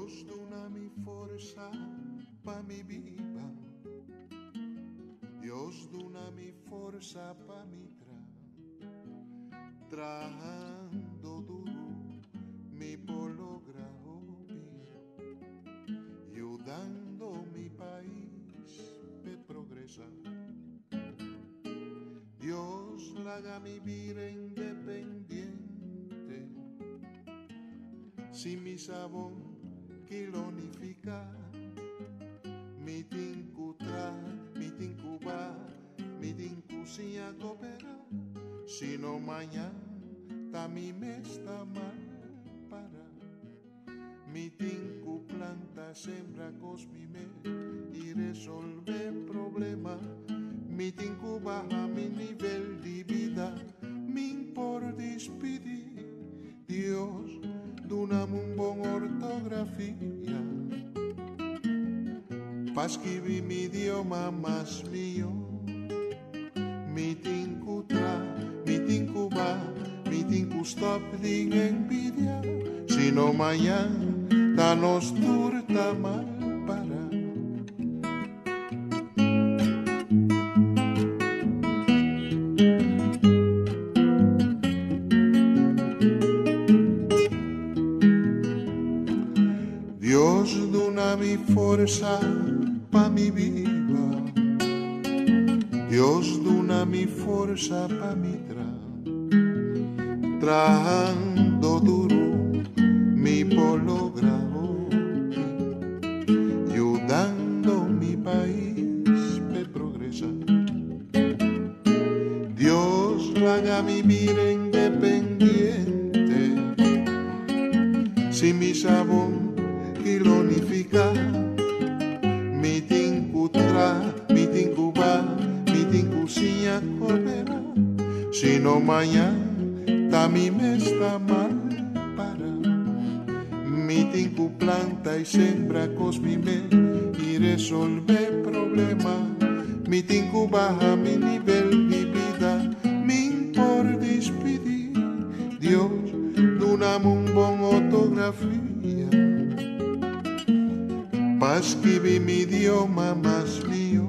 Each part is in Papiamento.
Dios duna mi forsa pa mi biba. Dios duna mi forsa pa mi tra. Trahando duro mi por logra hopi. Yudando mi pais pe progresa. Dios laga mi bira independiente. Si mi sabon kilonifica, mi tin ku tra, mi tin ku ba, mi tin ku siña coopera. Sino mañan ta mi mes ta mal para. Mi tin ku planta, sembra cos mi mes y resolve problema. Mi tin ku baha mi nivel di bida, min por despidi. Dios, dunami un bon ortografia pa skibi mi idioma mas miho. Mi tin ku tra, mi tin ku ba, mi tin ku stop di envidia. Sino mañan ta nos tur ta mal para. Dios duna mi forsa pa mi biba. Dios duna mi forsa pa mi tra. Trahando duro mi por logra hopi. Yudando mi pais pe progresa. Dios laga mi bira independiente. Si mi sabon kilonifica, mi tin ku tra, mi tin ku ba, mi tin ku siña coopera. Sino mañan ta mi mes ta mal para. Mi tin ku planta y sembra cos mi mes y resolve problema. Mi tin ku baha mi nivel di bida, min por despidi. Dios, dunami un bon ortografia pa skibi mi idioma mas miho.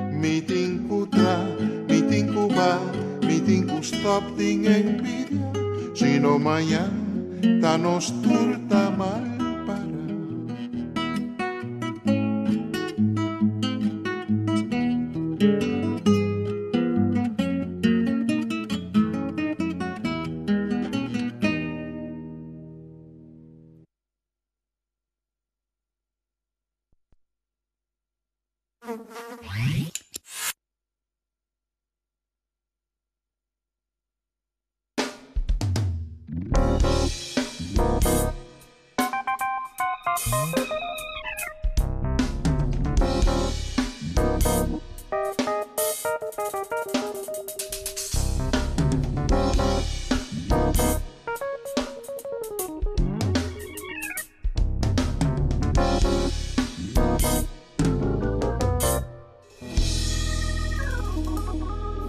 Mi tin ku tra, mi tin ku ba, mi tin ku stop di envidia. Sino mañan ta nos tur ta mal para.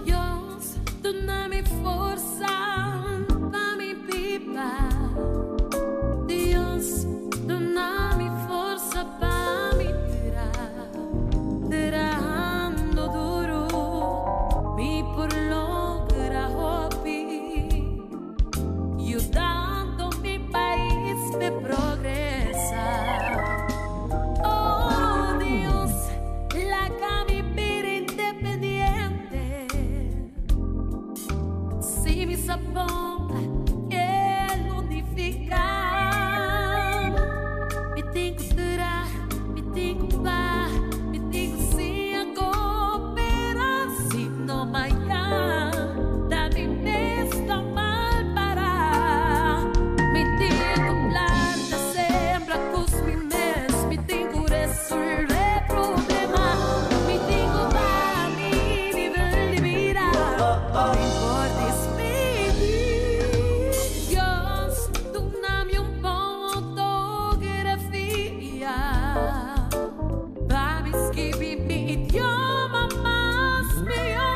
Dios, duna mi forsa pa mi biba. Dios, duna mi forsa pa mi tra. Trahando duro, mi por logra hopi. Yudando mi pais pe progresa. Oh Dios, laga mi bira independiente. Si mi sabon kilonifica, mi tin ku tra, mi tin ku ba, mi tin ku siña coopera. Sino mañan ta mi mes ta mal para. Mi tin ku planta, sembra cos mi mes, mi tin ku resolve problema. Mi tin ku baha mi nivel di bida, mi por despidi. Dios, duna mi un bon ortografia pa mi skibi mi idioma mas miho.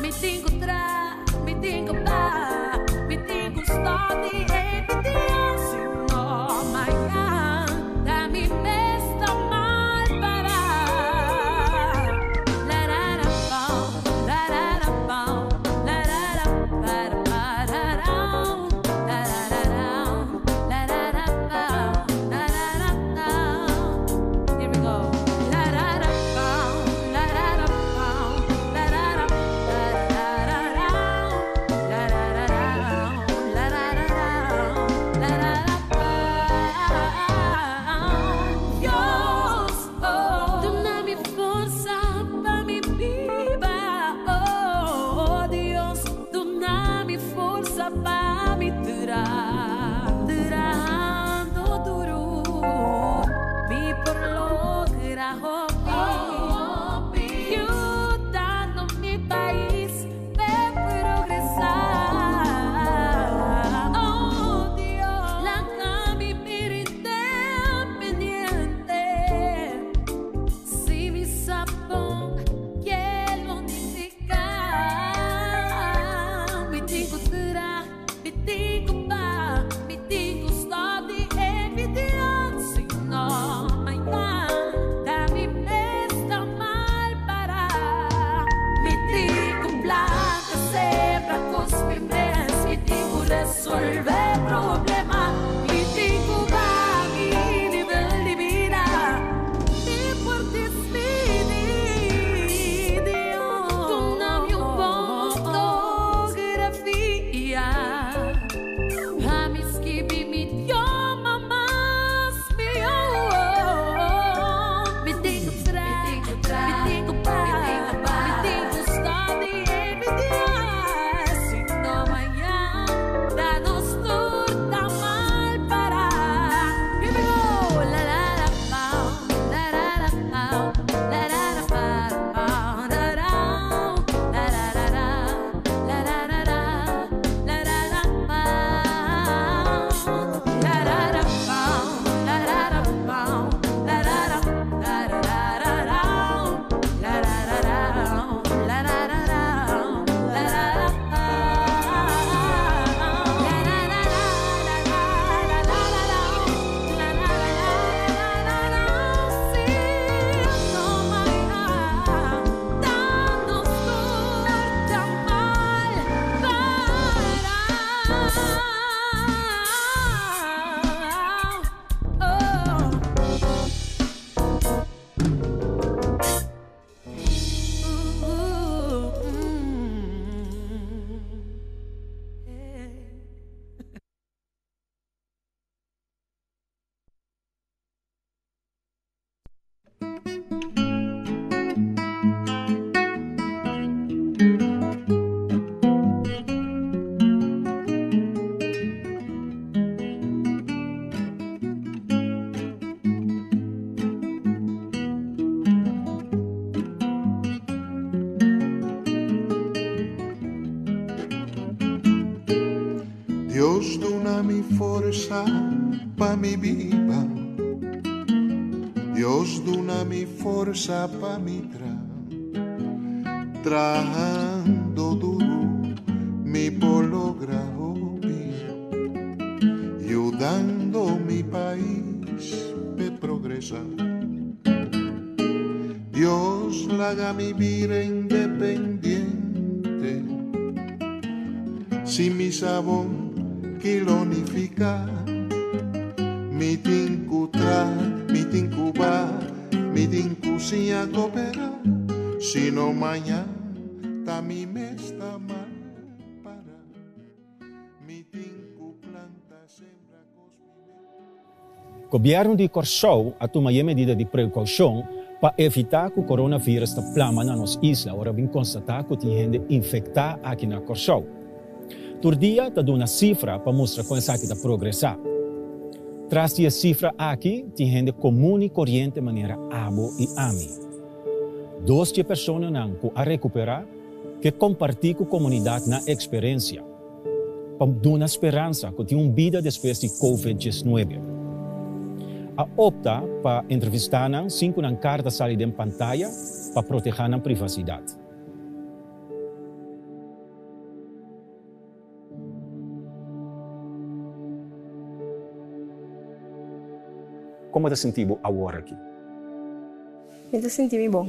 Mi tin ku tra, mi tin ku ba, mi tin ku stop di envidia. Dios duna mi forsa pa mi biba Dios duna mi forsa pa mi tra Trahando duru mi por logra hopi Yudando mi pais p'e progresa Dios laga mi bira independiente Si mi sa bon kilo nifiká Mi tin ku tra, mi tin ku ba Mi tin ku siña koperá Si no mañan ta mi mes ta mal pará Mi tin ku planta sembra kos mi mes. Gobièrnu di Kòrsou a tuma e medida di prekoushon pa evitá ku coronavirus ta plama na nos isla ora bin konstatá ku tin hende infektá aki na Kòrsou. Tur dia ta duna sifra pa mustra kon esaki ta progresá. Tras di e sifra aki tin hende komun i koriente manera abo i ami. Dos di e personanan ku a rekuperá ke kompartí ku komunidat nan eksperensia pa duna speransa ku tin un bida despues di Covid diesnuebe. A opta pa entrevistá nan sin ku nan kar ta sali den pantaya pa protehá nan privasidat. Kon bo ta sinti bo awor aki? Mi ta sinti mi bon.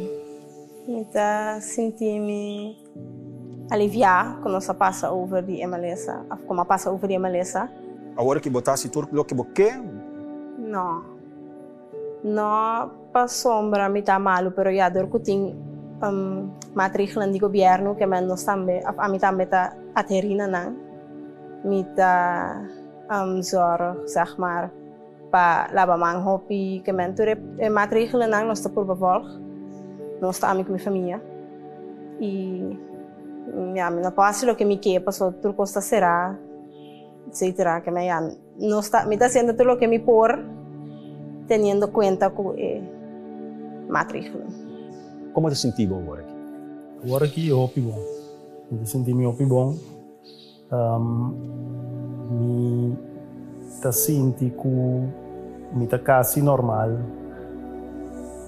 Mi ta sinti mi aliviá ku nos a pasa over di e malesa, òf ku mi a pasa over di e malesa. Awor aki bo ta hasi tur loke bo ke? No. No pasobra mi ta malu, pero ya dor ku tin maatregelan di gobièrnu ke men nos tambe, òf ami tambe ta adherí na nan. Mi ta zòrg, zeg maar, pa laba man hopi, ke men tur e maatregelennan nos ta purba vòlg. Nos ta ami ku mi famia i ya mi no por hasi loke mi ke pasobra tur kos ta será, etcetera. Ke men ya nos ta, mi ta hasiendo tur loke mi por teniendo kuenta ku e maatregelen. Komo ta sinti bo awor aki? Awor aki hopi bon. Mi ta sinti mi hopi bon. Mi ta sinti ku mi ta kasi normal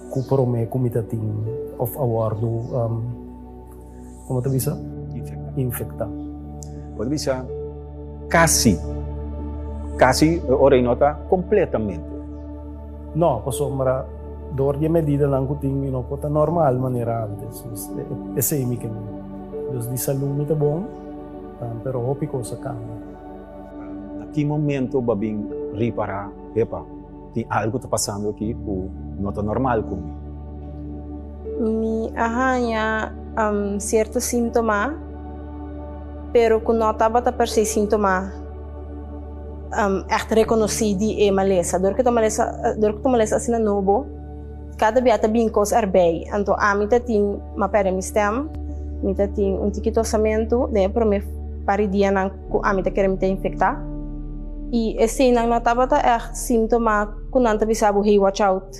ku promé ku mi ta tin òf a wòrdu, komo ta bisa? Infektá. Bo ta bisa kasi, kasi e ora ei no ta kompletamente. No, pasobra dor di e medidanan ku tin mi no por ta normal manera ántes. Esei mi ke mira. Dus di salú mi ta bon. Pero hopi kos a kambia. Na ki momento bo a bin ripará, Epa, tin algu ta pasando aki ku no ta normal ku mi? Mi a haña sierto síntoma, pero ku no tabata per se síntoma ègt rekonosí di e malesa. Dor ku ta malesa, dor ku ta malesa asina nobo, Kada bia ta bin kos erbij. Anto ami ta tin, m'a perde mi stem, mi ta tin un tiki tosamentu den e prome par di dianan ku ami ta kere mi ta infektá. I eseinan no tabata ègt síntoma ku nan ta bisa bo, hey watch out,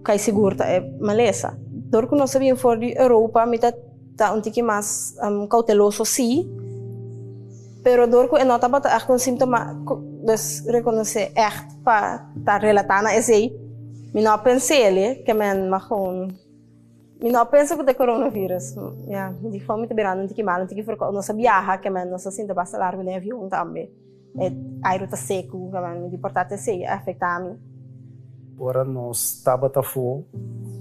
kai sigur ta e malesa. Dor ku nos a bin for di Europa mi ta ta un tiki mas kouteloso sí, pero dor ku e no tabata ègt un síntoma ku dus rekonosé ègt. Pa ta relatá na esei, mi no a pens'é ke men ma gewoon mi no a pensa ku ta e coronavirus. Ya, mi di gewoon mi ta birando un tiki mal, un tiki verkoud. Nos a biaha ke men nos a sinta basta largu den avion tambe. E airu ta seku ke men mi di por ta esei a afektá mi. Ora nos tabata afó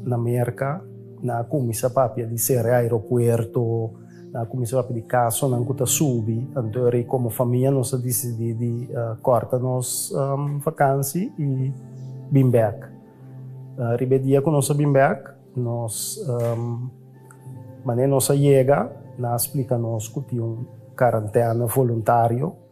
na Merka, nan a kuminsá papia di sera e aeropuerto. Nan a kuminsá papia di kasonan ku ta subi, anto ora ei komo famia nos a disidí di kòrta nos vakansi i bin bèk. Riba e dia ku nos a bin bèk, nos manera nos a yega, nan a splika nos ku tin un karantèna voluntario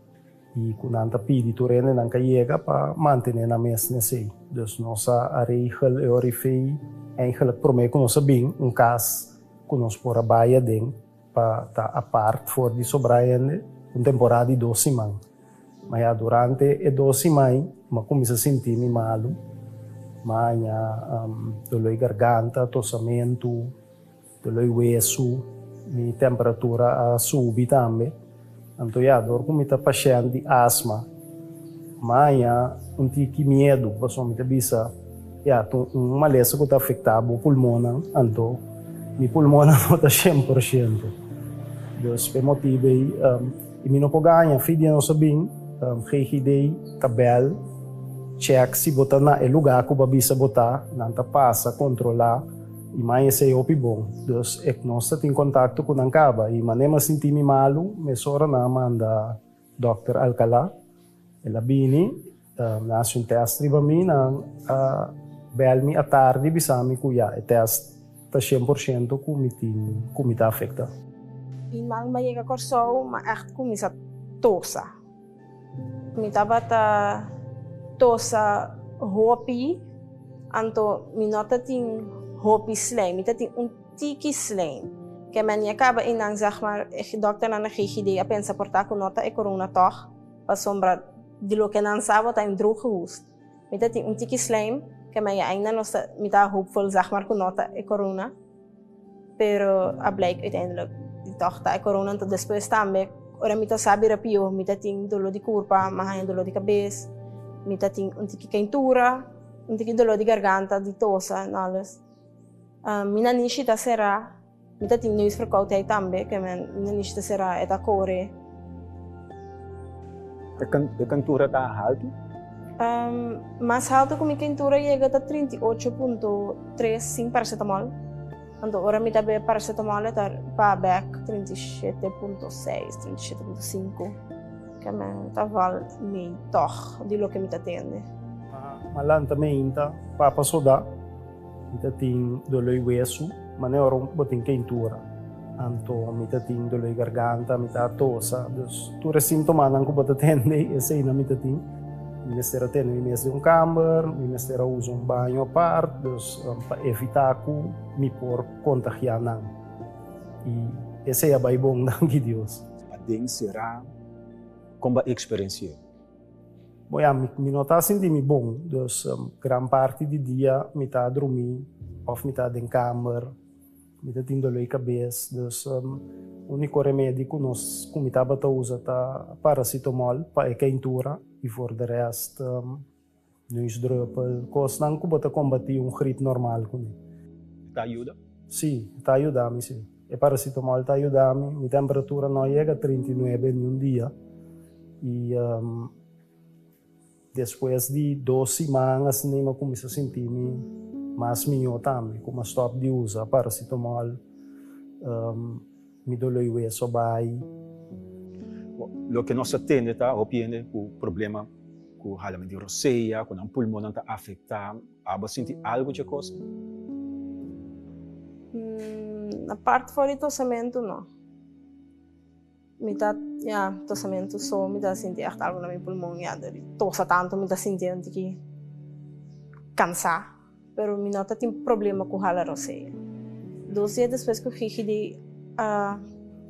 i ku nan ta pidi tur hendenan ku a yega pa mantené nan mes nesei. Dus nos a regel e ora ei fei, eigenlijk promé ku nos a bin, un kas ku nos por a bai aden pa ta apart for di sobra hende un temporada di dos siman. Ma ya durante e dos siman ei mi a kuminsá sinti mi malu, mi a haña doló di garganta, tosamentu, doló di wesu, mi temperatura a subi tambe. Anto ya, dor ku mi ta pashènt di asma, m'a haña un tiki miedu, pasobra mi ta bisa, ya, ta un malesa ku ta afektá bo pulmonnan, anto mi pulmonnan no ta shen por shento. Dus p'e motibu ei, i mi no por gaña, fi dia nos a bin, GGD ta bèl, chèk si bo ta na e lugá ku bo a bisa bo ta, nan ta pasa kontrolá. I mai esei hopi bon. Dus ek nos ta tin kontakto ku nan kaba i manera mi a sinti mi malu, mesora nan a manda dòkter Alcalá. El a bini, nan a hasi un tèst riba mi, nan a bèl mi atardi bisa mi ku ya e tèst ta shen por shento ku mi tin ku mi ta afektá. I man mi a yega Kòrsou, mi a ègt kuminsá tosa. Mi tabata tosa hopi, anto mi no ta tin hopi slijm, mi ta tin un tiki slijm. Ke men ya kaba einan zeg maar, e dokternan na GGD a pensa por ta ku no ta e corona tòg, pasobra di loke nan sa bo ta un droge hoest. Mi ta tin un tiki slijm, ke men ya ainda nos ta, mi ta hopeful zeg maar ku no ta e corona. Pero a blijk uiteindelijk di toch ta e corona. Anto despues tambe ora mi ta sa bira pio, mi ta tin dolor di curpa, mi a haña dolor di cabes, mi ta tin un tiki keintura, un tiki dolor di garganta, di tosa en alles. Mi nanishi ta sera, mi ta tin neusverkoudheid tambe, ke men mi nanishi ta sera, e ta kore. E keintura ta haltu? Mas haltu ku mi keintura yega ta 38.3 sin paracetamol. Anto ora mi ta bebe paracetamol e ta pa bek 37.6, 37.5. Ke men ta val mi tòg di loke mi ta tende. Ma lanta meinta papa soda. Mi ta tin doló i wesu, manera ora bo tin keintura. Anto mi ta tin doló i garganta, mi ta tosa. Dus tur e síntomanan ku bo ta tende, eseinan mi ta tin. Mi mester a tene mi mes den un kamber, mi mester a usa un baño apart, dus pa evitá ku mi por kontagiá nan. I esei a bai bon, danki Dios. Paden será? Kon bo a eksperensi'é? Bo ya, mi no ta sinti mi bon, dus gran parti di dia mi ta drumí òf mi ta den kamer, mi ta tin doló di kabes, dus úniko remedi ku nos ku mi tabata usa ta paracetamol pa e keintura i for de rèst neusdruppel, kosnan ku bo ta kombatí un grip normal kuné. E ta yuda? Sí, e ta yuda mi, sí. E paracetamol ta yuda mi, mi temperatura no a yega 39 niun dia. I despues di dos siman asina mi a kuminsá sinti mi mas mihó tambe, ku mi a stòp di usa paracetamol, mi doló i weso a bai. Loke nos a tende ta hopi hende ku problema ku halamentu di rosea, ku nan pulmonnan ta afektá. Abo a sinti algu dje kos? Apart for di tosamentu no. Mi ta, ya, tosamentu so mi ta sinti ègt algu na mi pulmon, ya, dor di tosa tantu mi ta sinti un tiki kansá, pero mi no ta tin problema ku hala rosea. Dos dia despues ku Gigi di a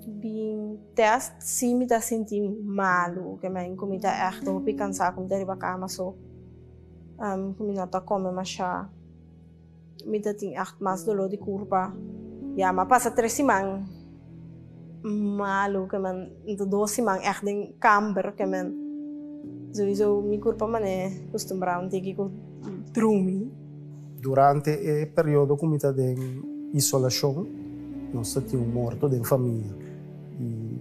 bin tèst, sí mi ta sinti malu, ke men ku mi ta ègt hopi kansá, ku mi ta riba kama so, ku mi no ta kome mashá. Mi ta tin ègt mas doló di kurpa. Ya, m'a pasa tres siman malu ke men, anto dos siman ègt den kamber ke men. Souiso mi kurpa manera kustumbrá un tiki ku drumi. Durante e periodo ku mi ta den isolashon, nos ta tin un morto den famia. I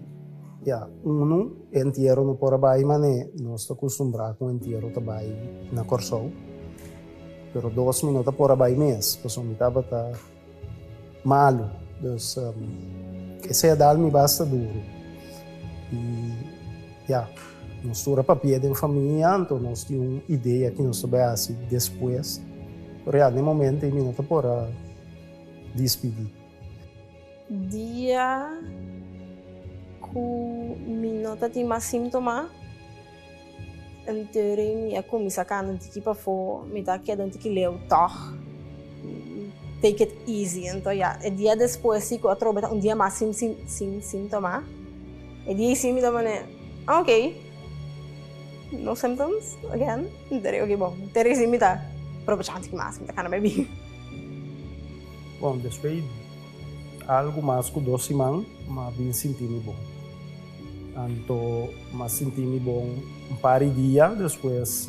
ya, unu, e entiero no por a bai manera nos ta kustumbrá ku entiero ta bai na Kòrsou. Pero dos mi no ta por a bai mes, pasobra mi tabata malu. Dus esei a dal mi basta duru. I ya, nos tur a papia den famia, anto nos tin un idea ki nos ta bai hasi despues. Pero ya, den momento ei mi no ta por a dispidi. Dia ku mi no ta tin mas síntoma. Anto mi a kuminsá kanta un tiki pafó, mi ta keda un tiki leu tòg. Take it easy. Anto ya, e dia despues si ku atrobe ta un dia mas sin sin síntoma. E dia ei si mi ta pone, ok, no symptoms again. Mi ta di ok bon, te rei si mi ta probechá un tiki mas, mi ta kana bai bin. Bon, despues di algu mas ku dos siman, mi a bin sinti mi bon. Anto m'a sinti mi bon un par di dia, despues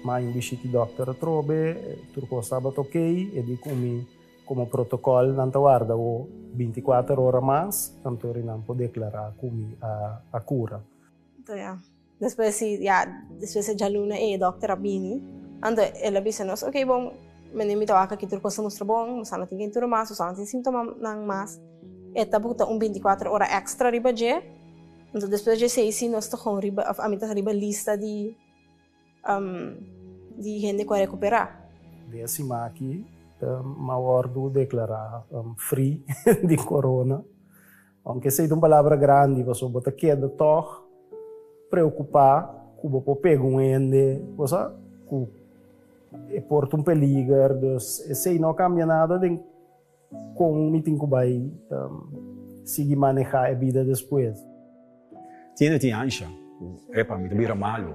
m'a bishita dòkter atrobe, tur kos tabata ok, e di ku mi komo protokòl nan ta warda o 24 ora mas, anto nan por deklará ku mi a kura. Anto ja, despues si ja, despues e djaluna e dòkter a bini, anto el a bisa nos, ok bon, mene mi ta wak aki tur kos ta mustra bon, boso no tin kentura mas, boso no tin símptomanan mas, e ta buta un 24 ora èkstra riba dje, anto despues dje esei si nos ta gewoon riba, òf ami ta riba lista di di hende ku a rekuperá. Den e siman aki m'a wòrdu deklará free di corona. Aunke esei ta un palabra grandi, pasobra bo ta keda tòg preokupá ku bo por pega un hende, bo sa, ku e por ta un peliger. Dus esei no a kambia nada den kon mi tin ku bai sigui manehá e bida despues. Tiene tin ansha ku epa mi ta bira malu.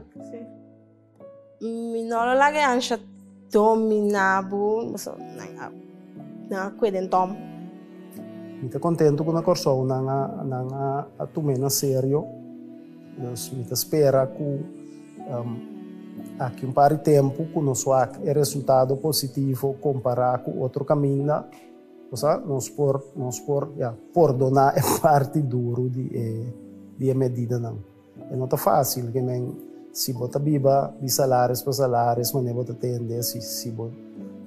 Mi no lo laga e ansha dominá bo, pasobra nan a nan a kue den tòm. Mi ta kontentu ku na Kòrsou nan a nan a tum'é na serio. Dus mi ta spera ku aki un par di tempu ku nos wak e resultado positivo kompará ku otro kaminda, osea nos por nos por ya pordoná e parti duru di e di e medidanan. E no ta fásil, ke men si bo ta biba di salaris pa salaris manera bo ta tende, si si bo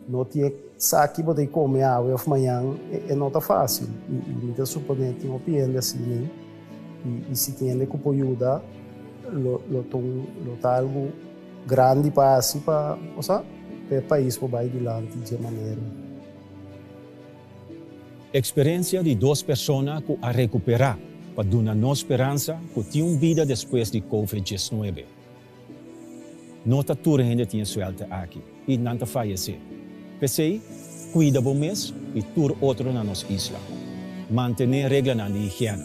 no tin e sa ki bo ta kome awe òf mañan, e no ta fásil. I i mi ta suponé tin hopi hende asina i i si tin hende ku por yuda lo lo ta un lo ta algu grandi pa hasi pa osea pa e pais por bai dilanti dje manera. Eksperensia di dos persona ku a rekuperá pa duna nos speransa ku tin un bida despues di Covid 19. No ta tur hende tin e suèlte aki i nan ta fayesé. P'esei, kuida bo mes i tur otro na nos isla. Mantené reglanan di higiena.